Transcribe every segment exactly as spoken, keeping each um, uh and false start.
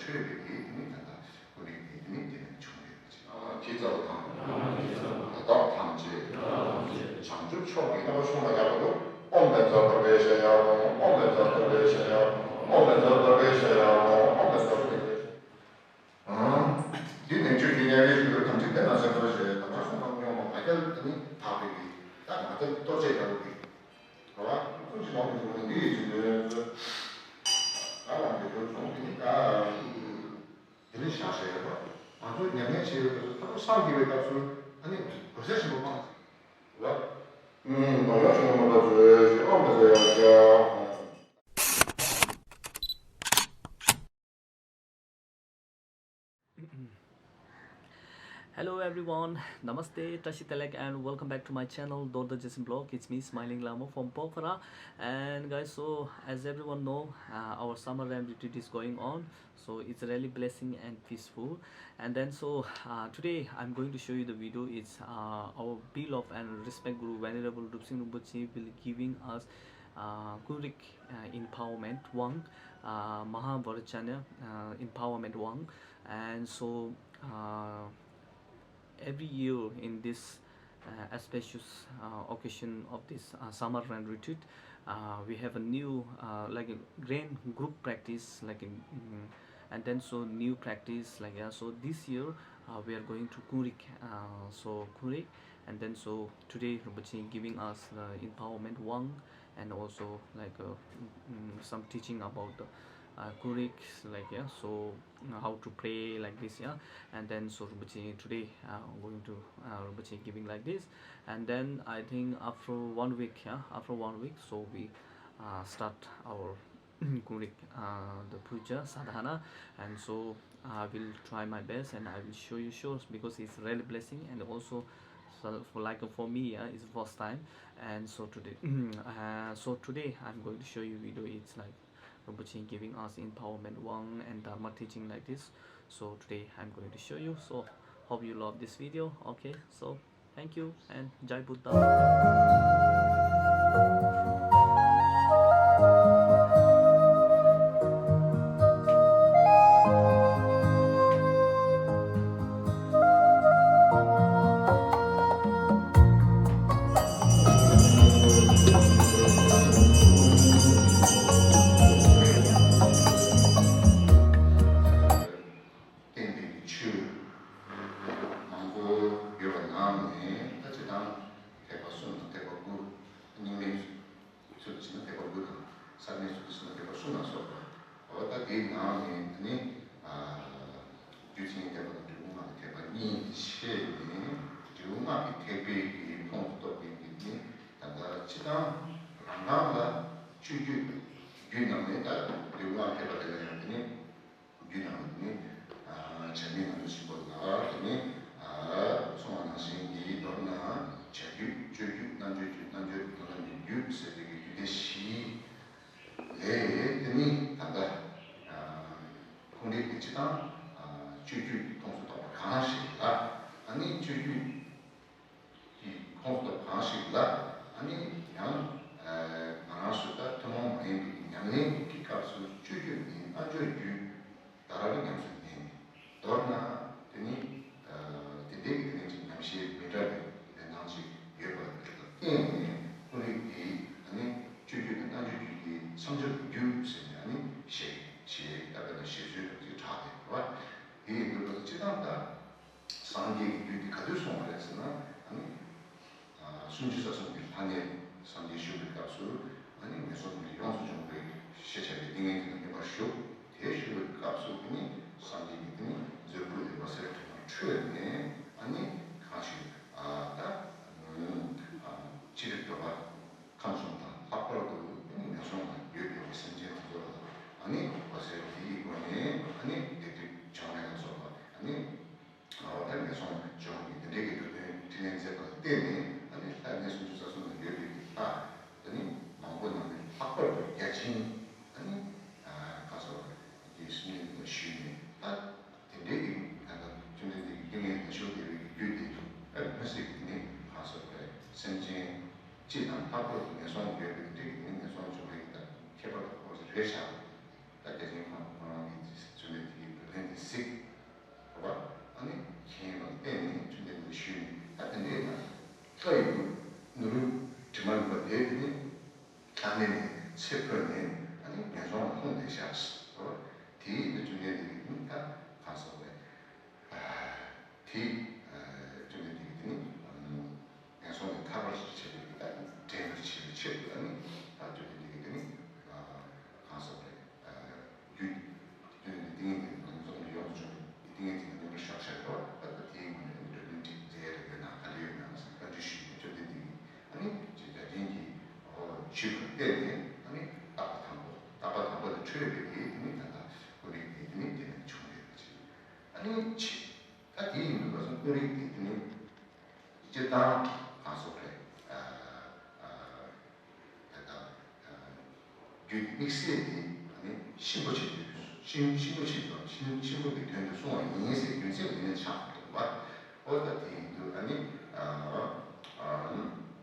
ཆོས་པའི་གི་དེ་ནི་ད་ལྟ་ཀུན་རིག་གི་དེ་ནི་དེ་ནས་བྱུང་ཡོད་པ་ཅིག་ཁྱི་ཚོ་དང་། བདག་ཐམས་ཅད་བྱང་ཆུབ་མཆོག་གི་སྣང་བ་ཤོང་ལ་ཡག་པ་འདུག་ཨོཾ་བཛྲ་གུ་རུ་ཤཱཀྱ་ཨོཾ། ཨོཾ་བཛྲ་གུ་རུ་ཤཱཀྱ་ཨོཾ། ཨོཾ་བཛྲ་གུ་རུ་ཤཱཀྱ་ཨོཾ། ཨོཾ་བཛྲ་གུ་རུ་ཤཱཀྱ་ཨོཾ། འདི་ནས་ཆོས་ཀྱི་དམྱལ་བའི་ཞིང་དུ་ཐམས་ཅད་བདེ་ན་ཟེར་བར་བཤད། དམ་པ་གསུང་ཐོས་པ་སྙོམས་པར་ང་རྒྱལ་དེ་ནི་དག་པའི་གི་ད་ང་རྒྱལ་གཏོར་བཅས་ལྟ་བུ་གི་རེད་བ། ཀུན་གཞི་ལོངས་སྤྱོད་ཀུན་འདི་ཡི་ཆེད་དུ། ད་ལོངས་སྤྱོད་རྒྱུར་བྱུང་དེ་ནི་ད། དེ་ནི་བཞག་བྱས་ཡོད་པ། ང་ཚོ་ཉམས་ལེན་བྱེད་ཡོད་པ་ཚོ་ད་ལྟ་སངས་རྒྱས་པའི་སྐབས་སུ་ཨ་ནི་གོལ་ས་ཆེན་པོ་སྤངས་ཟེར་བ། ཨུམ། ནོར་ལོངས་སྤྱོད་ཡོན་མོངས་པ་ཚོས་ཤེས་ཨོཾ་བཛྲ་ཡ་ཤ། Hello everyone, Namaste, Tashi Telek, and welcome back to my channel, Dorda Jason Blog. It's me, Smiling Lama from Pokhara. And guys, so as everyone know, uh, our summer rain retreat is going on. So it's really blessing and peaceful. And then so uh, today I'm going to show you the video. It's uh, our beloved and respect Guru Venerable Rupsing Rinpoche will giving us uh, Kunrik uh, empowerment Wang, uh, Mahavarachanya uh, empowerment Wang. And so uh, every year in this uh, auspicious uh, occasion of this uh, summer rain retreat, uh, we have a new uh, like a grand group practice, like a, mm, and then so new practice like, yeah. So this year uh, we are going to Kunrik. Uh, so Kunrik, and then so today Rinpoche giving us the empowerment Wang, and also like uh, mm, some teaching about the uh, Kunrik, like, yeah. So uh, how to pray like this, yeah. And then so Rinpoche today uh, going to uh, Rinpoche giving like this, and then I think after one week, yeah, after one week, so we uh, start our Kunrik uh, the puja sadhana, and so I will try my best and I will show you sure because it's really blessing and also so for like for me, yeah, it's first time, and so today, uh, so today I'm going to show you video. It's like Rinpoche giving us empowerment Wang and Dharma teaching like this. So today I'm going to show you. So hope you love this video. Okay, so thank you and Jai Buddha. བསྟན་པའི་ཆོས་མང་པོ་ཡོད་པ་ནང་ནས་ད་སྤྱིར་བཏང་ཐེག་པ་གསུམ་དང་ཐེག་པ་དགུ། རྙིང་མའི་ཚུལ་དུ་བྱས་ན་ཐེག་པ་དགུ་དང་། ས་གནས་ཚུལ་དུ་བྱས་ན་ཐེག་པ་གསུམ་ལ་སོགས་པ། འོ་ད་དེའི་ནང་ནས་ད་ནི་རྒྱུ་མཚན་ཐེག་པ་དང་འབྲས་བུ་སྔགས་ཀྱི་ཐེག་པ་གཉིས་ཕྱེ་ནས། འབྲས་བུ་སྔགས་ཀྱི་ཐེག་པའི་གི་ཁོངས་སུ་གཏོགས་པའི་གི་ནི་ད་ལྟ་སྤྱིར་བཏང་རང་རང་ལ་སྤྱོད་རྒྱུད། རྒྱུད་ནང་ནས་ད་འབྲས་བུ་སྔགས་ཐེག་པ་དེ་ལ་ཡང་དེ་ནི། རྒྱུད་ནང་དུ་ནི། བྱ་མིན་ང་ཚོ་ཆེན་པོ་ལ་དེ་ནི། གསུངས་པ་ནང་བཞིན་གྱི་མདོར་ན། བྱ་རྒྱུད། སྤྱོད་རྒྱུད། རྣལ་འབྱོར་རྒྱུད། རྣལ་འབྱོར་རྒྱུད་དང་རྣལ་འབྱོར་རྒྱུད་ཟེར་བའི་གི་རྒྱུད་སྡེ་བཞི་ལས་དེ་ནི་ད་ལྟ། ཁོང་རིགས་ཀྱི་སྤྱིར་བཏང་། སྤྱོད་རྒྱུད་ཀྱི་ཁོངས་སུ་གཏོགས་པ་གང་ཞིག་ལ། ཨ་ནི་སྤྱོད་རྒྱུད། ཀྱི་ཁོངས་སུ་གཏོགས་གང་ཞིག་ལ། ཨ་ནི་ཡང་ང་རང་ཚོ་ད་ཐུན་མོང་མ་ཡིན་པའི་ཉམས་ལེན་གྱི་སྐབས་སུ་སྤྱོད་རྒྱུད་ནི་རྣལ་འབྱོར་རྒྱུད་དར་བའི་ཉམས་སུ་ལེན། མདོར་ན་དེ་ནི་དེ་འདྲའི་གི་དེ་ནི་ཅིག་ཉམས་བཞེས་མི་འདྲ་བའི་ལེན་སྟངས་ཅིག་ཡོད་པ་ལ་བརྟེན་ནས། ཁོང་རིགས་འདིས་ཨ་ནི་སྤྱོད་རྒྱུད་དང་རྣལ་འབྱོར་རྒྱུད་ཀྱི་མཚམས་སྦྱོར་རྒྱུད་ཟེར་ནས་ཨ་ནི་ཞེས་ཞེས་ད་དཔེར་ན་ཞེས་བཟོས་པ་ཅིག་གྲགས་ཏེ་རེད་བ། དེ་ཡིན་དུས་སྤྱིར་བཏང་ད། སངས་རྒྱས་ཀྱི་རྒྱུད་དེ་ག་དུས་གསུངས་པ་རེད་ཟེར་ན། ཨ་ནི། སུམ་ཅུ་རྩ་གསུམ་གྱི་ལྷ་གནས་སངས་རྒྱས་བཞུགས་པའི་སྐབས་སུ། ཨ་ནི་ངན་སོང་གི་ཡོངས་སུ་སྦྱོང་བའི་ཤེས་བྱ་གི་ཏིང་ངེ་འཛིན་དང་མཉམ་པར་བཞུགས། དེ་བཞུགས་པའི་སྐབས་སུ་དེ་ནི་སངས་རྒྱས་ཀྱི་དེ་ནི་མཛོད་སྤུ་ལས་འོད་ཟེར་དྲི་མ་འཕྲོས་ནས། ཨ་ནི་གང་ཞིག་ད་ཕྱི་རིག་འགྲོ་བ་ཁམས་གསུམ་དང་ལྷག་པར་དུ་དེ་ནི་ངན་སོང་ལ་ཡོད་པའི་སེམས་ཅན་དེ་ཚོ་ལ། ཨ་ནི་འོད་ཟེར་དེ་ཡི་སྒོ་ནས་ཨ་ནི་བདེ་སྡུག་བྱུང་བ་ལ་སོགས་པ། ཨ་ནི། འོ་ད་ངན་སོང་གི་སྦྱོང་གི་དེ་འདྲའི་གི་འགྲོ་དོན་འཕྲིན་ལས་མཛད་པ་ལ་བརྟེན་ནས། ཨ་ནི་ལྷ་གནས་སུམ་ཅུ་རྩ་གསུམ་ལ་ཡོད་པའི་གི་ལྷ་དེ་ནི་མང་པོ་ནང་ནས་ལྷག་པར་དུ་བརྒྱ་བྱིན། ཨ་ནི་ཁ་སོགས་ཀྱི་སེམས་ཅན་དེ་ལ་ཞུས་ནས། ད་དེ་འདྲའི་གི་ད་ལྟ་བཅོམ་ལྡན་འདས་ཀྱི་ཏིང་ངེ་འཛིན་ཞུགས་བསྡད་པའི་གི་རྒྱུད་དེ་ཨ་མི་སྲིད་ཀྱི་དེ་ནི་ཁ་སོགས་ཀྱི་སེམས་ཅན་སྤྱི་དང་ལྷག་པར་དུ་ངན་སོང་ལ་ཡོད་པའི་གི་འདྲའི་གི་དེ་ནི་ངན་སོང་སྦྱོང་བའི་གི་ད་ཁྱད་པར་དུ་འཁོར་ཞིག་རེད་བཞག་ད་བརྒྱ་བྱིན་ཁོང་ཁོང་རང་གི་བཅོམ་ལྡན་འདས་ཀྱི་ གཟིགས། རེད་བ། ཨ་ནི་མཁྱེན་པ་ལ་བརྟེན་ནས་བཅོམ་ལྡན་འདས་ཞུས་ནས། ད་དེ་འདྲའི་ན་ལྷ་ཡི་བུ་ནོར་བུའི་གྲིབ་མ་ལུས་པ་དེ་དེ་ནི་ལྷ་གནས་ནས་ཚེ་འཕོས་ནས་ཨ་ནི་ངན་སོང་ལ་ལྷུང་བསྡད་ཤག། རེད་བ། དེ་ཡིན་དུས་བཅོམ་ལྡན་འདས་ཀྱིས་ནི་ད་གང་སོགས་རེད། དེ་བཅོམ་ལྡན་འདས་ཀྱིས་དེ་ནི་ངན་སོང་ལས་ཐར་བར་བྱེད་པའི་གི་ད་འདྲེན་པར་བྱེད་པའི་ཕྱིར་དུ་ཨ་ནི་ད་བཅོམ་ལྡན་འདས་ཀྱིས་དེ་ནི་གང་སོགས་རེད། རྒྱུད་བཅོམ་ལྡན་འདས་ཏིང་ངེ་འཛིན་ལ་ཡོངས་སུ་ཡོངས་སུ་འཇོམས་པའི་ཏིང་ངེ་འཛིན་ལ་མཉམ་པར་བཞག་བཞག་རེད་བ། ད་ལྟ་དེའི་ངོས་ནས་འགྲོ་དོན་འགྲིག་མཛད་ཡ་རེ་ཡོད་ན་ག་འདྲ་ཡོད་ན་ཟེར་བཀའ་འདྲི་ཞུས་ནས་བཅོམ་ལྡན་འདས་ཀྱིས་ཨ་ནི་ཅིག་རྒྱ་ཆེན་གྱི་ཞུས་པར་བརྟེན་ནས་ཨ་ནི་བརྟག་པ་དང་པོ་བརྟག་པ་དང་པོ་ལས་འཕྲོས་པའི་གི་དེ་ནི་ད་ལྟ་ཀུན་རིག་དེ་དེ་ནི་དེ་ནས་བྱུང་བའི་རེད་པ་ཅིག། ཨ་ནི་ཆེ། ད་དེ་ཡིན་དུས་ཁ་སང་ཀུན་རིག་དེ་དེ་ནི་སྤྱིར་བཏང་གང་སོགས་རེད། ད་ལྟ་རྒྱུད་དམིགས་བསལ་དེ་ནི་གཤིན་པོ་ཆེ་དུས་གཤིན་གཤིན་པོ་ཆེ་དུས་གཤིན་གཤིན་པོ་གི་དོན་དུ་གསུངས་པ་ཡིན་ཟེར་རྒྱུ་མཚན་དེ་ནས་ཆགས་འདུག་པ། ཨོ་ད་དེ་ཡིན་དུས་ཨ་ནི་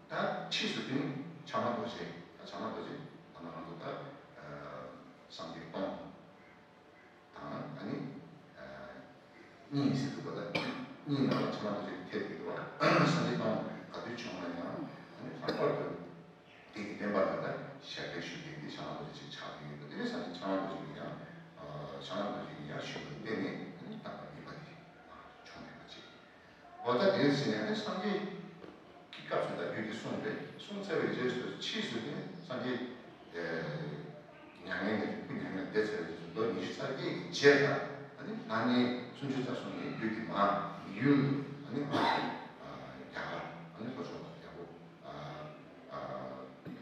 ད་ཕྱིས་སུ་དེ་ནི་བྱམས་པ་རྡོ་རྗེ། ད་བྱམས་པ་རྡོ་རྗེ་ད་ང་ཚོ་ད་སངས་རྒྱས་སྟོང་། དང་ཨ་ནི་གཉིས་ཟེར་འདུག་པ། ད་གཉིས་ནང་ལ་བྱམས་པ་རྡོ་རྗེ་ཐེབས་ཀྱི་འདུག་པ། སངས་རྒྱས་སྟོང་ག་དུས་བྱུང་ན་ཡང་ཨ་ནི་ལྷག་པར་དུ་དེ་གི་བསྟན་པ་ལ་ད་ཞབས་འདེགས་ཞུ་མཁན་དེ་བྱམས་པ་རྡོ་རྗེ་ཅིག་ཆགས་ཀྱི་ཡོད་པ། དེ་ནི་སངས་རྒྱས་བྱམས་པ་རྡོ་རྗེ་གིས་ཡང་བྱམས་པ་རྡོ་རྗེ་གིས་ཡང་ཞུས་པར་བརྟེན་ནས་ཨ་ནི་བསྟན་པ་ངེས་པ་དེ་བྱུང་ཡོད་པ་ཅིག། འོ་ད་དེ་ཟིན་ནས་ཨ་ནི་སངས་རྒྱས་ཀྱི་སྐབས་སུ་ད་རྒྱུད་དེ་གསུངས་རེད། གསུངས་ཚར་བའི་རྗེས་སུ་ཕྱིས་སུ་དེ་ནི་སངས་རྒྱས་མྱ་ངན་ལས་སྐུ་མྱ་ངན་ལས་འདས་ཚར་བའི་རྗེས་སུ་ལོ་ཉི་ཤུ་རྩ་བརྒྱད་ཀྱི་རྗེས་ལ་ཨ་ནི་ལྷ་གནས་སུམ་ཅུ་རྩ་གསུམ་གྱི་རྒྱུད་དེ་མར་མི་ཡུལ་དུ་ཨ་ནི་མར་རྒྱ་གར་ཨ་ནི་ལྷོ་ཕྱོགས་ལ་རྒྱལ་པོ་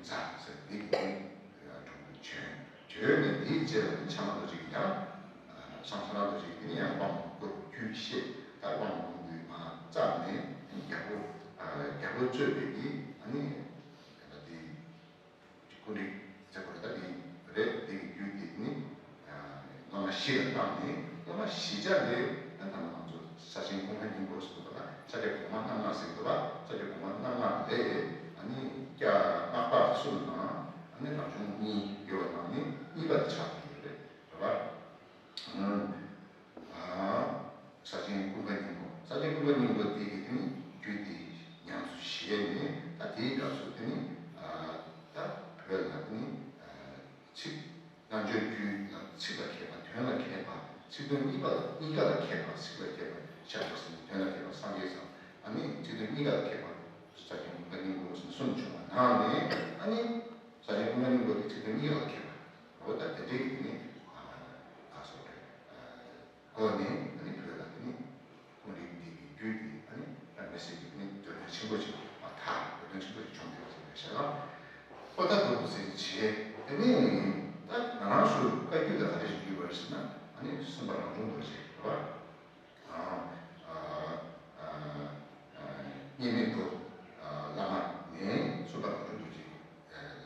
ཛ་ཟེར་དེ་གི་དྲུང་དུ་བྱོན། བྱོན་ནས་དེའི་རྗེས་ལ་ནི་བྱམས་པ་རྡོ་རྗེ་གིས་ཀྱང་། བྱམས་པ་རྡོ་རྗེ་གིས་ནི་ཡང་དབང་མང་པོ་རྒྱུད་བཤད། ད་དབང་མང་པོ་མར་བརྩམས་ནས་རྒྱལ་པོ་རྒྱལ་པོ་གཙོས་པའི་གི་ཨ་ནི་ད་དེ་ཀུན་རིག་ཟེར་དགོས་རེད། ད་དེ་རེད། དེ་གི་རྒྱུད་དེ་ནི་སློབ་མ་བཞི་ལ་བཏང་ནས་སློབ་མ་བཞི་ཆ་ལས་ད་ད་ང་ཚོ་ས་ཆེན་ཀུན་དགའ་སྙིང་པོ་ཟེར་དགོས་པ་ལ་ས་སྐྱ་གོང་མ་རྣམ་ལྔ་ཟེར་དགོས་པ། ས་སྐྱ་གོང་མ་རྣམ་ལྔ་ལས་ཨ་ནི་སྐྱ་སྔགས་པ་གསུམ་དང་ཨ་ནི་རང་བྱུང་གཉིས་ཡོད་པ་དང་ནི་གཉིས་པ་དེ་ཆགས་ཀྱི་ཡོད་རེད། རེད་པ། ས་ཆེན་ཀུན་དགའ་སྙིང་པོ། ས་ཆེན་ཀུན་དགའ་སྙིང་པོ་དེ་གི་དེ་ནི་རྒྱུད་དེ་ཉམས་སུ་བཞེས་ནས་ད་དེའི་སྐབས་སུ་དེ་ནི་ད་བོད་ལ་དེ་ནི་ཚིག་རྣལ་འབྱོར་རྒྱུད་ལ་ཚིག་ལ་མཁས་པ། དོན་ལ་མཁས་པ། ཚིག་དོན་གཉིས་པ་ལ་གཉིས་ཀ་ལ་མཁས་པ། ཚིག་ལ་མཁས་པ་ཤཱཀྱ་སེང་གེ། དོན་ལ་མཁས་པ་སངས་རྒྱས་སམ། ཨ་ནི་ཚིག་དོན་གཉིས་ཀ་ལ་མཁས་པ་ས་ཆེན་ཀུན་དགའ་སྙིང་པོ་ཟེར་གསུམ་བྱུང་བ་ནང་ནས་ཨ་ནི་ས་ཆེན་ཀུན་དགའ་སྙིང་པོ་དེ་ཚིག་དོན་གཉིས་ཀ་ལ་མཁས་པ། འོ་ད་དེ་འདྲའི་གི་དེ་ནི་ག་སོགས་རེད། སྒོ་ནས་ཨ་ནི་བོད་ལ་དེ་ནི་ཀུན་རིག་འདི་གི་རྒྱུད་དེ་ཨ་ནི་ད་མི་སྲིད་ཀྱི་དེ་ནི་འདོད་དོན་ཆེན་པོ་ཅིག་མ་ཐག་འདོད་དོན་ཆེན་པོ་ཅིག་བྱུང་བསྡད་པ་ཅིག་རེད་ཤག་ལ། ཨོ་ད་འདུག་ཟེར་བྱས། དེ་ནས་ད་ང་རང་ཚོའི་བཀའ་བརྒྱུད་ལ་ག་རེ་ཞིག་བརྒྱུད་པ་རེད་ཟེར་ན་ཨ་ནི་གསུམ་པ་རང་བྱུང་རྡོ་རྗེ་རེད་བ། གཉིས་མེད་རྡོ་བླ་མ་ནས་གསུམ་པ་རང་བྱུང་རྡོ་རྗེ་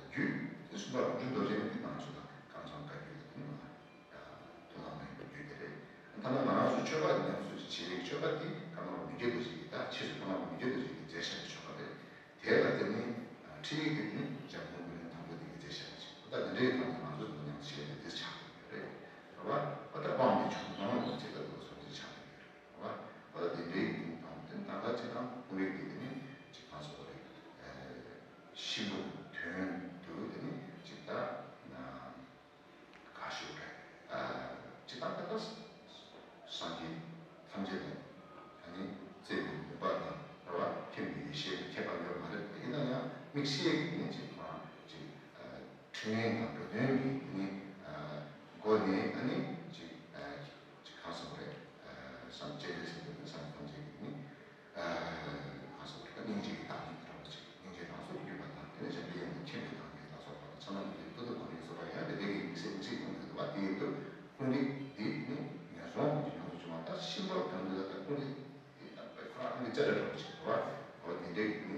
བརྒྱུད། དེ་གསུམ་པ་རང་བྱུང་རྡོ་རྗེ་ནི་དེ་ང་ཚོ་ལ་ཀམ་ཚང་བཀའ་བརྒྱུད་ལ་དེ་ནི་མ་ཐུན་མོང་མ་ཡིན་པའི་རྒྱུད་དེ་རེད། ཐ་ན་ང་རང་ཚོ་ཆོས་པ་ཉམས་སུ་བྱེད་པའི་ཆོས་པ་དེ་ཀརྨ་པ་མི་བསྐྱོད་རྡོ་རྗེ་གིས་ད་ཕྱིས་སུ་ཀརྨ་པ་མི་བསྐྱོད་རྡོ་རྗེ་གིས་མཛད་བཞག་པའི་ཆོས་པ་རེད། དེ་ལ་བརྟེན་ནས་ཁྲིད་ཡིག་དེ་ནི་འཇམ་མགོན་ཀུན་ལེགས་དང་པོ་དེ་གིས་མཛད་བཞག་པ་ཅིག། ད་འདི་འདྲའི་ཐོག་ནས་ང་ཚོ་ཉམས་སུ་བྱེད་པའི་དེ་ཆགས་ཀྱི་ཡོད་རེད། རེད་བ། ད་དབང་དེ་བྱུང་སོང་ཅེས་ད་དུ་སོང་ཅེས་ཆགས་ཀྱི་ཡོད་རེད། རེད་བ། ད་དེ་འདྲའི་གི་དེ་ནི་དང་དེ་ནི་ད་ལྟ་ཅི་དང་ཀུན་ལེགས་དེ་དེ་ནི་ཅིག་གང་སོགས་རེད། གཤིན་པོ་དོན་དུ་དེ་ནི་ཅིག་ད་ན། ག་ཞུ་རེད། ཅི་ལྟར་ད་ལྟ་སངས་རྒྱས་ཐམས་ཅད་ལ་ཨ་ནི་བརྩེ་བའི་མོས་པ་དང་རེད་བ། མཁྱེན་པའི་ཡེ་ཤེས་ལ་མཁས་པ་ཡོད་མ་རེད། ཡིན་ན་ཡང་དམིགས་བསལ་གྱི་ནི་ཅིག་ཁོ་རང་ཅིག་འཕྲིན་ལས་དང་འགྲོ་དོན་གྱི་ནི་སྒོ་ནས་ཨ་ནི་ཅིག་ཅིག་གང་སོགས་རེད། སངས་རྒྱས་ཟེར་དུས་ནི་སངས་རྒྱས་ཐམས་ཅད་ཀྱི་ནི། གང་སོགས་རེད། སྙིང་རྗེ་གི་བདག་ཉིད་རང་བ་ཅིག། སྙིང་རྗེ་རང་སོར་གྱུར་པ་དང་དེ་ནས་གཞན་པའི་ཡང་མཁྱེན་པའི་བདག་ཉིད་ལ་སོགས་པ་དང་ཚད་མ་ལུས་ཀྱི་མཐུ་སྟོབས་དང་ལ་སོགས་པ་ཡང་དེ་འདྲའི་གི་དམིགས་བསལ་དམིགས་བསལ་ཡོང་གི་འདུག་པ། དེ་ཡིན་དུས་ཀུན་རིག་འདི་ནི་ངན་སོང་ངོ་ཅིག་ཡོང་དུ་བྱུང་བ། ད་གཤིན་པོར་དོན་དུ་ད་ཀུན་རིག་འདི་ད་ཁོ་རང་ཨ་ནི་ཅ་ལག་འདྲ་བོ་ཅིག་འདུག་པ། འོ་དེ་འདྲའི་གི་ནི་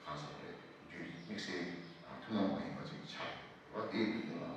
གང་སོགས་རེད། རྒྱུད་དམིགས་བསལ་ཐུན་མོང་མ་ཡིན་པ་ཅིག་ཆགས་འདུག་པ། དེ་ཡིན་དུས་ང་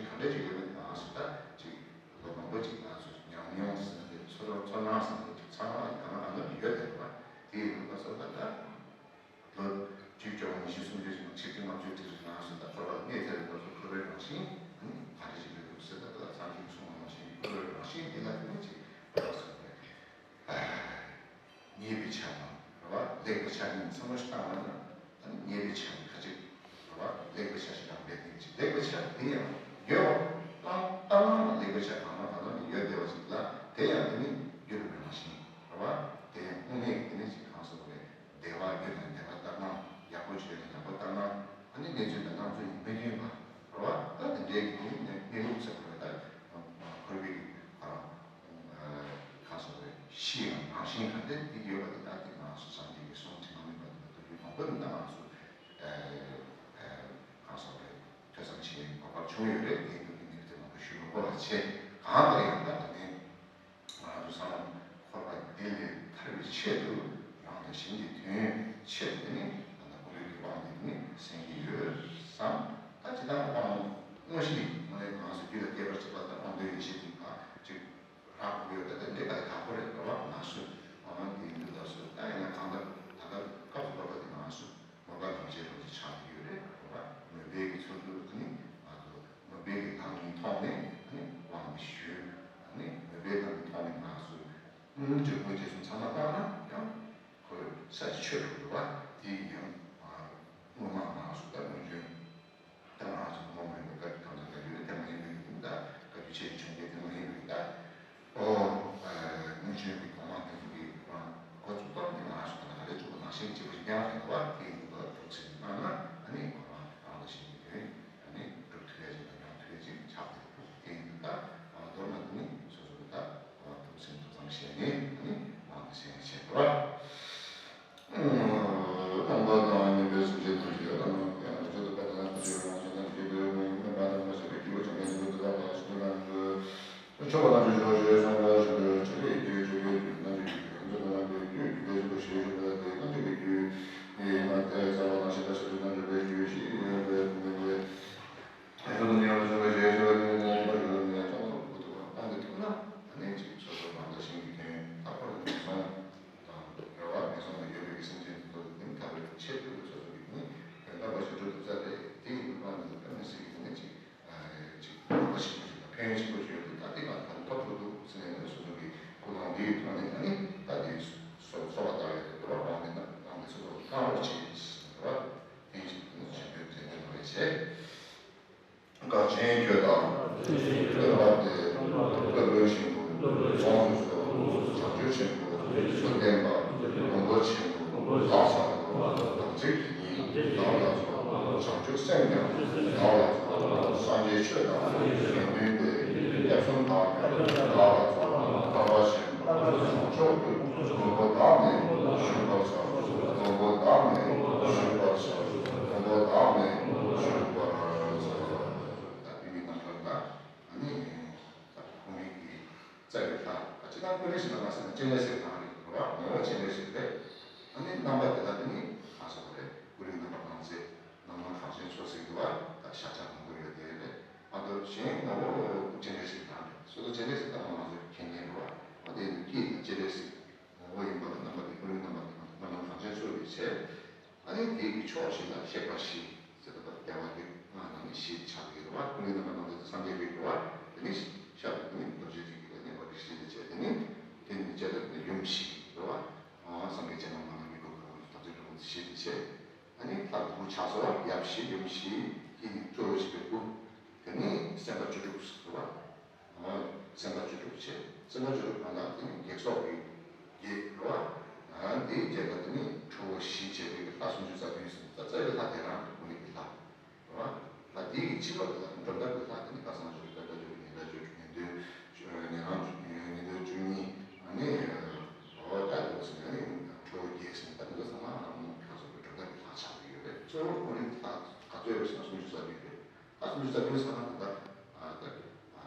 གང་འདྲ་ཅིག་ཡོད་པ་དེ་ང་ཚོ་ད་ཅིག་ལོ་མང་པོ་ཅིག་ང་ཚོ་ཉམས་མྱོང་ཟེར་ན་དེ་ཚོར་ཚོར་སྣང་ཟེར་ན་དེ་ཅིག་ཚང་མ་གང་ལ་གང་འདྲ་ཡོད་དེ་རེད་པ། དེ་ཡིན་པ་སོགས་ད་ད། ལོ་བཅུ་བཅོ་ལྔ་ཉི་ཤུ་སུམ་ཅུ་ཅིག་ཆིག་ཁྲི་ལྔ་བཅུ་དེ་རིང་ང་ཚོ་ད་འཁོར་བ་གནས་ཚེ་རིང་ལོ་ཚོ་འཁོར་བའི་རང་བཞིན་ནི་ག་རེ་ཞིག་ཡོད་འདུག་ཟེར་ད་ད་ཚང་གིས་གསུངས་པ་ནང་བཞིན་འཁོར་བའི་རང་བཞིན་འདི་ལ་དེ་ནི་ཅིག་བར་སོང་བས་ཉེས་པའི་ཆ་དང་རེད་བ། ལེགས་པའི་ཆ་གཉིས་མཚན་པོ་ཞིག་བཏང་བ་ན་ད་ནི་ཉེས་པའི་ཆ་ནི་ཁ་ཅིག་རེད་བ། ལེགས་པའི་ཆ་ཞིག་དང་མེད་དེ་ཅིག་ལེགས་པའི་ཆ་དེ་ཡང་ཡོད་པ་བཏང་བཏང་ན་ལེགས་པའི་ཆ་གང་ན་གང་ན་ནི་ཡོད་བསྡད་པ་ཞིག་ལ་དེ་ཡང་དེ་ནི་འགྱུར་བའི་རང་བཞིན་རེད་བ། དེ་ཡང་དངོས་གནས་ཀྱི་དེ་ནི་ཅིག་གང་སོགས་རེད། བདེ་བ་རྒྱུ་དང་བདེ་བ་ལྟར་སྣང་། ཡག་པོ་བྱས་ན་ཡག་པོ་ལྟར་སྣང་། ཨ་ནི་གནས་ཚུལ་དང་སྣང་ཚུལ་གཉིས་མི་མཐུན་པ་རེད་བ། ད་དེ་འདྲའི་གི་དེ་ནི་གནས་ལུགས་ཟེར་བ་རེད། ད་འཁོར་བའི་གི་ཨ་གང་སོགས་རེད། གཤིས་ཡང་རང་བཞིན་ག་འདྲ་དེ་ཡོད་པ་དེ་ད་དེ་ང་ཚོ་སངས་རྒྱས་ཀྱི་གསུང་དྲི་མ་མེད་པ་དེ་ལ་ཐུགས་རྒྱུད་མང་པོ་ནི་ད་ང་ཚོ་གང་སོགས་རེད། ཐོས་བསམ་བྱེད་གོ་སྐབས་བྱུང་ཡོད་རེད། དེ་ཡིན་དུས་དེ་ནི་དེ་མང་པོ་ཞུ་མི་དགོས་པ་བྱས། གང་ལྟར་ཡང་ད་དེ་ནི། ང་ཚོ་ཚང་མ་འཁོར་བ་འདི་ལས་ཐར་བའི་ཆེད་དུ་རང་དང་གཞན་གྱི་དོན་ཆེད་དུ་ནི་ད་ལྟ་ཀུན་འདུས་ཀྱི་དབང་འདི་ནི་གསན་གྱི་ཡོད་བསམ། ད་ཇི་ལྟར་དབང་དངོས་གཞི་དངོས་གནས་ང་ཚོ་རྒྱུད་ལ་སྐྱེས་པར་བྱེད་པ་དང་དབང་དོན་ཡེ་ཤེས་འདི་ག་ཅིག་རག་དགོས་ཡོད། ད་ལྟ་འདི་ག་ལས་དག་པོ་རེད་འགྲོ་བ་ང་ཚོས་དབང་འདི་ཡིན་དུས་ད་སུ་ད་ཡིན་ན་གང་ལྟར་ད་ལྟ་སྐབས་སུ་བབས་པ་འདི་ང་ཚོས། མོས་པ་རང་བཞིན་རང་བཞིན་ཆགས་ཀྱི་ཡོད་རེད། རེད་བ། མོས་པའི་གི་ཚུལ་དུ་ནི་ང་ཚོ་མོས་པའི་གི་ལམ་གྱི་ཐོག་ནས་ནི་དབང་ཞུས། ནི་མོས་པའི་ལམ་གྱི་ཐོག་ནས་ང་ཚོ་འབྲས་བུ་རྗེས་སུ་ཚང་མ་བཏང་ན་ཡང་ཁོ་ས་ཆ་ཆོས་གྲུབ་རེད་བ། དེ་ཡང་སྔོན་མ་ང་ཚོ་ད་སྔོན་བྱོན་ད་ང་ཚོ་ངོ་མ་ཡིན་པའི་བཀའ་གང་ཟག་བཀའ་བརྒྱུད་དེ་མ་ཡིན་པའི་གི་ད་བཀའ་བརྒྱུད་ཆེ་བའི་བྱུང་རྒྱལ་དེ་མ་ཡིན་པའི་གི་ད། ཨོ། སྔོན་བྱོན་གྱི་གོང་མ་དེ་ཚོ་གིས་རང་འགོ་བཙུགས་སྟངས་དེ་ང་རང་ཚོ་ད་ལྟ་ག་རེ་བཙུགས་པ་ནང་བཞིན་བྱེད་པ་ཞིག་ཡང་རེད་བ། དེ་ཡིན་དུས་ད་སྒྲུབ་ཟིན་གནང་ན་ཨ་ནི་གོ་རང་རང་ལ་ཞིག་གི་དོན་ཨ་ནི་སྒྲུབ་ཐུབ་ཡ་ཅིག་དང་ཡོང་ཐུབ་ཡ་ཅིག་ཆགས་ཏེ། དེ་ཡིན་དུས་ད་མདོར་ན་དེ་ནི་སོ་སོ་གི་ད་སྒྲུབ་ཟིན་ཐུབ་ཙམ་བྱས་ནས་ཨ་ནི་དབང་དུ་བྱས་བྱས་རེད་བ། རྣམ་པ་དང་མཉམ་པའི་སེམས་ཅན་ཐམས་ཅད་ལ་ནི་ཡང་ང་ཚོ་འདོད་པ་དང་ལྡན་པ་ཞིག་ཡོད་ན་ཞེ་སྡང་གི་རྒྱུ་འདོད་མེད་པ་དང་མ་ཞེན་པའི་སྐྱེས་བུ་བྱམས་པའི་སྙིང་པོ་འདི་དག་ལ་ཞེན་པ་ན་འདོད། ཆོག་པ་དང་ཆོས་ཅན་ཞེས་གསུངས་པ་བཞིན་དུ་ཆོས་ཀྱི་རྒྱུད་ཆོས་ཀྱི་རྒྱུད་རྣམ་འབྱེད་ཀྱི་རྒྱུད་རྣམ་འབྱེད་ཀྱི་རྒྱུད་རྒྱུད་ལས་གཞན་པ་ཞེས་བྱ་བ་སྟེ་རྣམ་འབྱེད་ཀྱི་རྒྱུད་ཡིན་ན་དེ་བསལ་བ་དང་ཞེ་སྡང་ཞེ་སྡང་རྣམ་འཇོག་པའི་རྒྱུད་ཞེས་ཡོད་པའི་དོན་ཏེ། ཡང་དོན་དུ་ཡང་དུ་བྱུང་བའི་ཞེས་བྱ་བའི་དོན་ཏེ་ནི་རྣམ་པར་གྲོལ་ནས་ཀྱང་ཐོབ་དགོས་ཐུབ་པ་སྟོན་ཏེ་ཐུབ་ན་ཨ་ནི་ཅིག་སོ་སོ་རང་དང་གཞན་གྱི་དོན་ལྷག་པར་དུ་ངན་སོང་དང་འགལ་བ་ངན་སོང་དུ་ཡོད་པའི་སེམས་ཅན་དེ་ཚོ་ནི་ཐར་བའི་ཆེད་དུ་སོ་སོ་གི་ནི་དོན་དམ་པ་ཞིག་སྒྲུབ་ཐུབ་ས་རེད། དེ་ཡིན་དུས་ཀྱང་འདི་ཚོ་དཔེ་མི་སྲིད་ཀྱི་དེ་ནི་ཅིག་ཅིག་ནུས་པ་ཆེན་པོ་ཞིག་དང་ཕན་ཡོན་ཆེན་པོ་ཞིག་ཡོད་དུས་ད་ལྟའི་ནང་ཐར་ཐོབ་ཐུབ་འདུག་ཟེར་ནས་སོ་སོ་གི་ཀུན་སློང་འདིའི་ཐོག་ནས་ཨ་ནི་ད་དེ་སོ་སོ་བ་ལྟ་བའི་དོ་ར་དབང་དེ་ན་དབང་དེ་སོ་སོ་བ་བཏང་རོགས་བྱེད་ཟེར་བ་དེ་ཅིག་ནི་ཆེན་པོའི་མཛད་དོན་རེད་བྱས། དགའ་ཆེན་ཁྱོད་དང་། སྟོན་པ་སྟེ། སློབ་དཔོན་ཆེན་པོ། ཡོངས་སུ་རྫོགས། བྱང་ཆུབ་ཆེན་པོ། ཚུལ་ལྡན་པ། མགོན་པོ་ཆེན་པོ། ལྷ་ཚངས་པ། དམ་ཚིག་དེ་ཉིད་བདག་ལ་སྩོལ། བྱང་ཆུབ་སེམས་ཀྱང་བདག་ལ་སྩོལ། སངས་རྒྱས་ཆོས་དང་དགེ་འདུན་པའི་སྐྱབས་གསུམ་དག་ཀྱང་བདག་ལ་སྩོལ། ཐར་པ་ཆེན་པོ་བྱང་ཆུབ་ཏུ་མགོན་པོ་བདག་ནི་བཞུགས་པར་བྱ། མགོན་པོ་བདག་ནི་བཞུགས་པར་བྱ། མགོན་པོ་བདག་ནི་བཞུགས་པར་བྱ། ད་དེ་ཡི་རྣམ་ཐར་ལ་ཨ་ནི་ད་ཁོང་གིས་རྩ་བའི་ལྷ་ཨ་ཅི་ད་ཀུན་ལེགས་ཞེས་ལ་མ་ཟེར་ན་སྤྱན་རས་གཟིགས་རང་རེད། རེད་བ། ངོ་བོ་སྤྱན་རས་གཟིགས་རེད། ཨ་ནི་རྣམ་པ་དེ་ལ་དེ་ནི་ཁ་སོགས་རེད། ཀུན་ལེགས་རྣམ་པར་སྣང་མཛད། རྣམ་སྣང་གངས་ཅན་མཚོ་ཟེར་གྱི་འདུག་བ། ད་ཤ་ཁྲག་མང་པོ་ཡོད་དེ་རེད། ཨ་ཏོ་གཞན་ངོ་བོ་སྤྱན་རས་གཟིགས་རང་རེད། སོ་སོ་སྤྱན་རས་གཟིགས་ད་མ་ང་ཚོ་མཁྱེན་མཁན་རེད་བ། ཨ་དེ་ནི་སྐྱེས་ནི་སྤྱན་རས་གཟིགས། ངོ་བོ་ཡིན་པ་ལ་རྣམ་པ་དེ་ཀུན་ལེགས་རྣམ་པར་སྣང་མཛད། རྣམ་སྣང་གངས་ཅན་མཚོ་ཡི་ཚལ། ཨ་ནི་དེ་གི་ཕྱོགས་བཞི་ལ་གཤེགས་པ་བཞི་ཟེར་ཏེ་རྒྱལ་བ་རིགས་ལྔ་ནང་ནས་བཞི་ཆགས་ཀྱི་རེད་བ། ཀུན་ལེགས་རྣམ་པར་སྣང་མཛད་དེ་སངས་རྒྱས་རིགས་རེད་བ། དེ་ནི་ཤར་དུ་ནི་རྡོ་རྗེ་རིགས་ཀྱི་གནས་པ་རིགས་བཞི་དེ་བྱས། དེ་ནི་དེ་ནི་བྱས་ཏེ་ཡུམ་བཞི་རེད་བ། སངས་རྒྱས་སྤྱན་སྔ་མ་ལ་མི་བསྐུལ་གང་རུང་དམ་ཚིག་སྒྲུབ་པ་བཞི་དེ་བྱས། ཨ་ནི་ལྷ་དང་བུ་ཆགས་སོ། ཡབ་བཞི་ཡུམ་བཞི་དེ་ནི་གཙོ་བོ་བྱས་པའི་སྐུ། དེ་ནི་སེམས་དཔའ་བཅུ་དྲུག་རེད་བ། སེམས་དཔའ་བཅུ་དྲུག་བྱས། སེམས་དཔའ་བཅུ་དྲུག་གང་ལ་དེ་ནི་བགེགས་སོགས་ཀྱི་བགེགས་རེད་བ། དེའི་རྗེས་ལ་དེ་ནི་ཁྲོ་བོ་བཞི་བྱས་པའི་ལྷ་སུམ་ཅུ་རྩ་བདུན་ཟེར། ད་རྩ་བའི་ལྷ་དེ་རང་རེད། ཀུན་ལེགས་ཀྱི་ལྷ་རེད་བ། ལྷ་དེའི་ཕྱི་ལོགས་དེ་ལ་འགྲོ་འདབ་ཀྱི་ལྷ་དེ་ནི་དཀར་གཙང་སྦྱོར་དྲི་དྲག་སྦྱོར་ཉེ་སྦྱོར་ཉེ་སྦྱོར་ཉེ་སྦྱོར་ཉེ་སྦྱོར་བཅུ་གཉིས། ཨ་ནི་འོ་ད་འདུག་ཟེར་ནས་ཨ་ནི་ཁྲོ་བོ་བརྒྱད་ཟེར་ནས་ད་འདི་ཚོ་ཚང་མ་ལྷ་སོགས་ཀྱི་འགྲོ་འདབ་ཀྱི་ལྷ་ཆགས་ཀྱི་ཡོད་རེད། གཙོ་བོ་ཀུན་ལེགས་ལྷ་ག་ཚོད་ཡོད་ཟེར་ན་སུམ་ཅུ་རྩ་བདུན་རེད། ད་སུམ་ཅུ་རྩ་བདུན་ཚང་མ་ད་ལྟ་ད་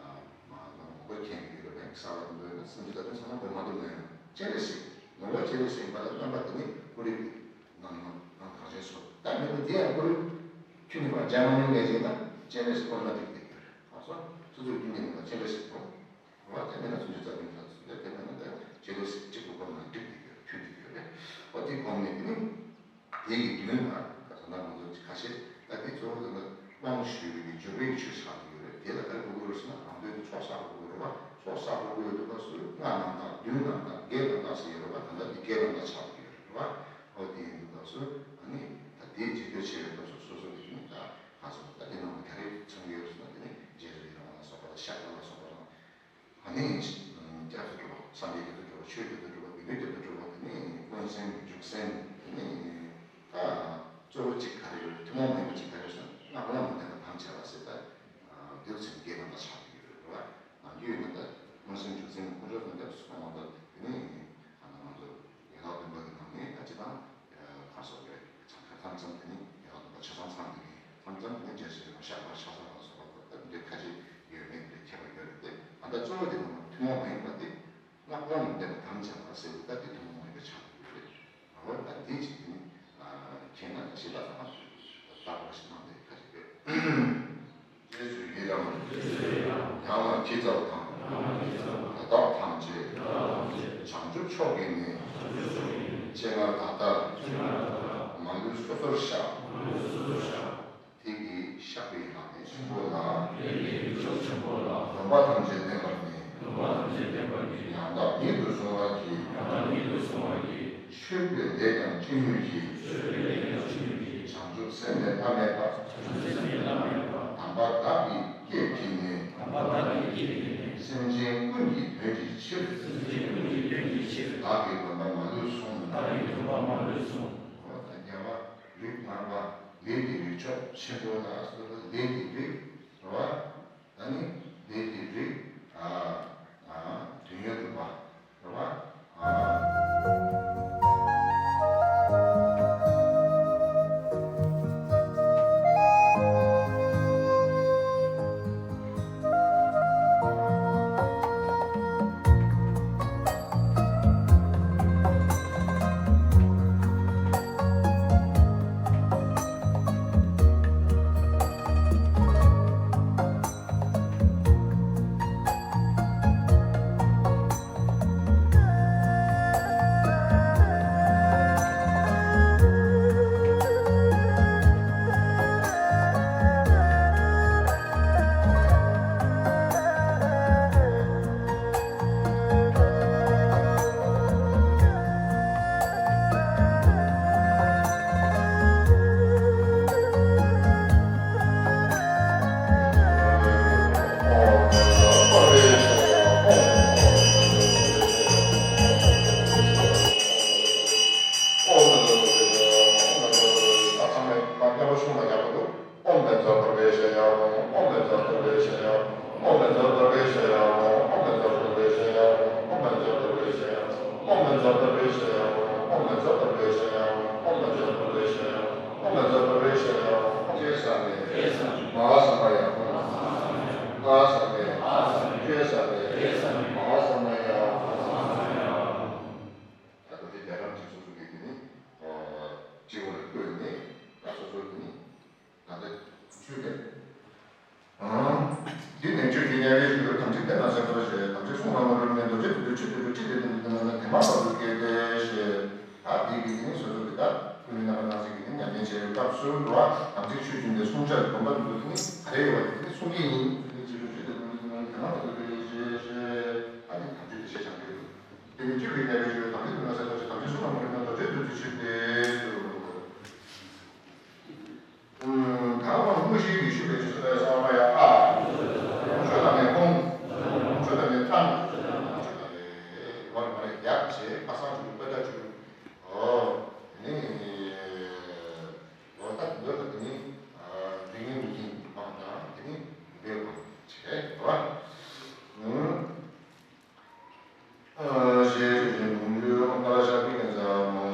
མང་པོ་མཁྱེན་གྱི་ཡོད་རེད། གསར་པ་འདུག་ན་སུམ་ཅུ་རྩ་བདུན་ཚང་མ་དགོས་མ་འདུག་ན་ཡང་སྤྱན་རས་གཟིགས་ངོ་བོ་སྤྱན་རས་གཟིགས་ཡིན་པ་ལ་རྣམ་པ་དེ་ནི་ཀུན་ལེགས་ཀྱི་རྣམ་སྣང་གངས་ཅན་མཚོ། ད་མི་འདུག་དེ་ཡང་ཀུན་ལེགས་ཁྱོད་ནི་མཇལ་མ་མྱོང་མཁན་ཅིག་ད་སྤྱན་རས་གཟིགས་ཁོ་ན་དེ་གི་དེ་གི་ཡོད་རེད། སོ་སོའི་རྒྱུད་ནས་མེད་པ་ཅི་འདྲ་ཞིག་འགྲོ། རེད་བ། དེ་མེད་ན་སུམ་ཅུ་རྩ་བདུན་ལ་སོགས་པས། དེ་མེད་ན་ད་བྱེད་ལས་གཅིག་པུ་སྒོམ་ན་འགྲིག་བསྡད་ཡོད་རེད། འཕྲོད་བསྡད་ཡོད་རེད། ཨོ་དེ་སྒོམ་ནས་དེ་ནི་དེ་ཡི་མདུན་ལ་ག་ཟེར་ན་ང་ཚོ་ཁ་ཤས་ད་དེ་གཙོ་བོ་དེ་ལ་དབང་ཞུས་པའི་སྦྱོར་བའི་ཆོས་ཆགས་ཀྱི་ཡོད་རེད། དེ་ལ་ག་རེ་དགོས་ཀྱི་རེད་ཟེར་ན། རང་དོན་དུ་ཚོགས་བསགས་དགོས་ཀྱི་རེད་བ། ཚོགས་བསགས་དགོས་ཀྱི་ཡོད་དུས་སྐབས་སུ་སྔགས་རྣམ་དག་བདུན་རྣམ་དག་བརྒྱད་རྣམ་དག་ཟེར་ཡོད་རེད་བ། ད་ལྟ་འདི་བརྒྱད་རྣམ་དག་ཆགས་ཀྱི་ཡོད་རེད་བ། ཨོ་དེ་ཡིན་དུས་སྐབས་སུ་ཨ་ནི་ད་དེ་རྗེས་ཟློས་བྱེད་པའི་སྐབས་སུ་སོ་སོ་དེ་ནི་ད་ང་ཚོ་ད་དེ་ནང་ལ་ག་རེ་ཚང་གི་ཡོད་ཟེར་ན། དེ་ནི་རྗེས་སུ་ཡི་རང་བ་ལ་སོགས་པ་དང་། བཤགས་པ་ལ་སོགས་པ་དང་། ཨ་ནི་སྐྱབས་སུ་འགྲོ་བ། སངས་རྒྱས་སྐྱབས་སུ་འགྲོ་བ། ཆོས་སྐྱབས་སུ་འགྲོ་བ། སྡིག་ལྟུང་སྐྱབས་སུ་འགྲོ་བ། དེ་ནི་ཀུན་སེམས་འཇུག་སེམས། དེ་ནི་ད་གཙོ་བོ་གཅིག་ག་རེ་ཡོད། ཐུན་མོང་མ་ཡིན་པ་གཅིག་ག་རེ་ཡོད་ཟེར་ན། སྔགས་ཀུན་ལ་མི་ལྡན་པ་དམ་བཅས་པ་ཟེར། ད་འདིར་ཚིག་བརྒྱད་རྣམ་དག་ཆགས་ཀྱི་ཡོད་རེད་བ། ནང་རྒྱུད་ཡིན་ན་ད་ཀུན་སེམས་འཇུག་སེམས། དཀོན་མཆོག་ཐམས་ཅད་སོགས་མ་གཏོགས། དེ་ནི་ཨ་ནི་ང་ཚོ་ཡན་ལག་བདུན་པ་གི་ནང་ནས་ད་སྤྱིར་བཏང་ཁ་སོགས་རེད། ཚང་ཁ་ཚང་ཙམ་དེ་ནི་ཡན་ལག་བདུན་པ་ཆ་ཚང་ཚང་དེ་ནི་ཚང་ཙམ་དེ་ནི་རྗེས་སུ་ཡི་རང་བ། བཤགས་པ། ཕྱག་འཚལ་བ་ལ་སོགས་པ་ད་འདི་ཁ་ཅིག་ཡོད་མེད་དེ་ཁྱད་པར་ཡོད་རེད་དེ། ད་ལྟ་གཙོ་བོ་དེ་ནི་ཐུན་མོང་མ་ཡིན་པ་དེ། སྔགས་ཀུན་ལ་མི་ལྡན་པ་དམ་བཅས་པ་ཟེར་དེ། ད་དེ་ཐུན་མོང་མ་ཡིན་པ་ཆགས་ཀྱི་ཡོད་རེད། འོ་ད་དེ་ཅིག་དེ་ནི་མཁྱེན་ན་ད་ཞེ་དྲག་ཚང་མ་ལྟ་བུ་ཞིག་གནང་དེ་ཁ་ཅིག་རེད། རྗེས་སུ་ཡི་རང་བ། ཡང་ལ་ཇི་ཙམ་དང་། ཡང་ལ་ཇི་ཙམ་དང་། ལ་དྭགས་ཐམས་ཅད། ལ་དྭགས་ཐམས་ཅད། བྱང་ཆུབ་མཆོག་གི་ནི། བྱང་ཆུབ་མཆོག་གི་ནི། སྤྱན་སྔར་ད་ལྟ། སྤྱན་སྔར་ད་ལྟ། མ་ལུས་སོ་སོར་བཤགས། མ་ལུས་སོ་སོར་བཤགས། དེ་གི་བཤགས་པའི་ལག་ལེན་ཆེན་པོ་ལ། དེ་གི་ལུས་ཆོག་ཆེན་པོ་ལ། སྡོམ་པ་ཐམས་ཅད་བསྟན་པར་ནི། སྡོམ་པ་ཐམས་ཅད་བསྟན་པར་ནི། ཡང་དག་ཉིད་དུ་བཟུང་བར་བགྱི། ཡང་དག་ཉིད་དུ་བཟུང་བར་བགྱི། མཆོད་པའི་ལས་ཀྱང་ཅི་ནུས་ཀྱིས། མཆོད་པའི་ལས་ཀྱང་ཅི་ནུས་ཀྱིས། བྱང་ཆུབ་སེམས་ནི་བླ་མེད་པ། བྱང་ཆུབ་སེམས་ནི་བླ་མེད་པ། དམ་པ་བདག་གི་སྐྱེས་ཀྱིས་ནི། དམ་པ་བདག་གི་སྐྱེས་ཀྱིས་ནི། སེམས་ཅན་ཀུན་གྱི་དོན་གྱི་ཕྱིར། སེམས་ཅན་ཀུན་གྱི་དོན་གྱི་ཕྱིར། བདག་གི་སྡོམ་པ་མ་ལུས་བཟུང་། བདག་གི་སྡོམ་པ་མ་ལུས་བཟུང་། འོ་ད་རྒྱལ་བ་རིགས་ལྔ་པ། ལས་ཀྱི་རིགས་ཆོག་ཆེན་པོ་ལ་སོགས་པ། ལས་ཀྱི་རིགས་རེད་བ། ད་ནི་ལས་ཀྱི་རིགས། ཨ། ཨ། དོན་ཡོད་རིགས་པ་རེད་བ། ཨ། ཨོཾ་མཉྫུ་པྲ་ཝེ་ཤ་ཡ། ཨོཾ་མཉྫུ་པྲ་ཝེ་ཤ་ཡ། ཨོཾ་མཉྫུ་པྲ་ཝེ་ཤ་ཡ། ཨོཾ་མཉྫུ་པྲ་ཝེ་ཤ་ཡ། ཨོཾ་མཉྫུ་པྲ་ཝེ་ཤ་ཡ། ཨོཾ་མཉྫུ་པྲ་ཝེ་ཤ་ཡ། ཨོཾ་མཉྫུ་པྲ་ཝེ་ཤ་ཡ། ཨོཾ་མཉྫུ་པྲ་ཝེ་ཤ་ཡ། ཨོཾ་མཉྫུ་པྲ་ཝེ་ཤ་ཡ། ཨོཾ་མཉྫུ་པྲ་ཝེ་ཤ་ཡ། ཨོཾ། ཇེ་ས་ནེ། ཇེ་ས་ནེ། མ་ཧཱ་ས་མ་ཡ། མ་ཧཱ་ས་མ་ཡ། མ་ཧཱ་ས་ནེ། མ་ཧཱ་ས་མ་ཡ། ཇེ་ས་ནེ། ཇེ་ས་ནེ། མ་ཧཱ་ས་མ་ཡ། མ་ཧཱ་ས་མ་ཡ། ད་ལྟ་དེ་རྒྱ་གྲམ་གྱི་སོ་སོ་གི་དེ་ནི་སྤྱི་བོ་ལ་བཀོད་ནས། ད་སོ་སོ་དེ་ནི་ད་ལྟ་ཆོས་དེ། འདི་ནས་ཆོས་ཀྱི་དམྱལ་བའི་ཆོས་དམ་ཚིག་དེ་ན་གསལ་བར་བྱེད། དམ་ཚིག་གསུང་ལ་མ་རུང་ནས་རྡོ་རྗེ་ཐེག་པའི་ཆོས་དེ་ལུ་ཅི་སྟེ་སྟོན་ཏེ་ན་དེ་མ་ཐག་ཏུ་སྐྱེས་ཏེ་ཞེས། ད་འདི་གི་དེ་ནི་སོ་སོ་གི་ད་ཀུན་ནས་རྣམ་པར་སྣང་མཛད་ཀྱི་དེ་ཉམས་ལེན་བྱེད་པའི་སྐབས་སུ་འགྲོ་བ་དམ་ཚིག་ཆོས་བཅུ་འདི་བསྲུང་བྱ་སྡོམ་པ་འདི་ཚོ་དེ་ནི་ག་རེ་ཡོད་པ་དེ་ནི་བསྲུང་གི་ཡིན། དེ་ནི་ཆོས་དེ་ལུ་ཅི་སྟེ་སྟོན་ཏེ་ན་དེ་མ་ཐག་ཏུ་སྐྱེས་ཏེ་ཞེས། ད་ནི་དམ་ཆོས་དེ་ཞེས་བྱ་འདོད་དུ། དེ་ནི་སྤྱི་བོའི་དམྱལ་བའི་ཆོས་དམ་ཚིག་དེ་ན་གསལ་བར་བྱེད། དམ་ཚིག་གསུང་ལ་མ་རུང་ན་རྡོ་རྗེ་ཐེག་པའི་ཆོས་དེ་ལུ། ད་དབང་དངོས་གཞིའི་ཡེ་ཤེས་ལས་ཆོས་སུ་ལས་ས་མ་ཡ། ཨ། ཆོས་དང་ནི་ཁོང་། ཆོས་དང་ནི་ཐང་། ཆོས་དང་ནི་བར་མ་རེད་ཡག་བྱས་ཁ་སང་ཆུ་པ་ད་ཆུ། ཨོ། དེ་ནི། ཨོ་ད་འདོད་ད་དེ་ནི། དེ་ནི་མི་ཡིན་མང་དང་དེ་ནི་འབེལ་བ་བྱས་བ། ཞེས་ཞུ་ཞིང་གདུང་རྒྱུད་ཀ་ར་ཤ་པི་ཀན་ས་མོ།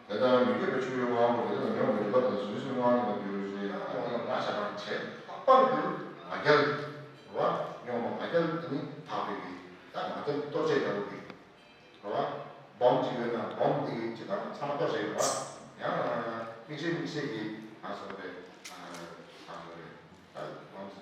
དེ་ལྟར་མི་བསྐྱོད་པའི་ཆུ་ཡི་དབང་པོ་དེ་དག་ཉོན་མོངས་པའི་རིག་པ་དང་ཟུག་གཟེར་དབང་ལས་འགྱུར་ཞེས། ཨ་ནི་ང་ཞ་རང་བྱས་ལྷག་པར་དུ་ང་རྒྱལ་བ། ཉོན་མོངས་ང་རྒྱལ་དེ་ནི་དག་པའི་གི་ད་ང་རྒྱལ་གཏོར་བྱེད་འདྲ་བོ་གི་རེད་བ། སྦོམ་གཅིག་ཡོད་ན་སྦོམ་དེ་གི་ཅི་ལྟར་ཚང་མ་གཏོར་བྱེད་རེད་བ། ཡང་དམིགས་བྱེད་དམིགས་བྱེད་ཀྱི་ང་སོགས་རེད། ང་སོགས་རེད། ད་སྦོམ་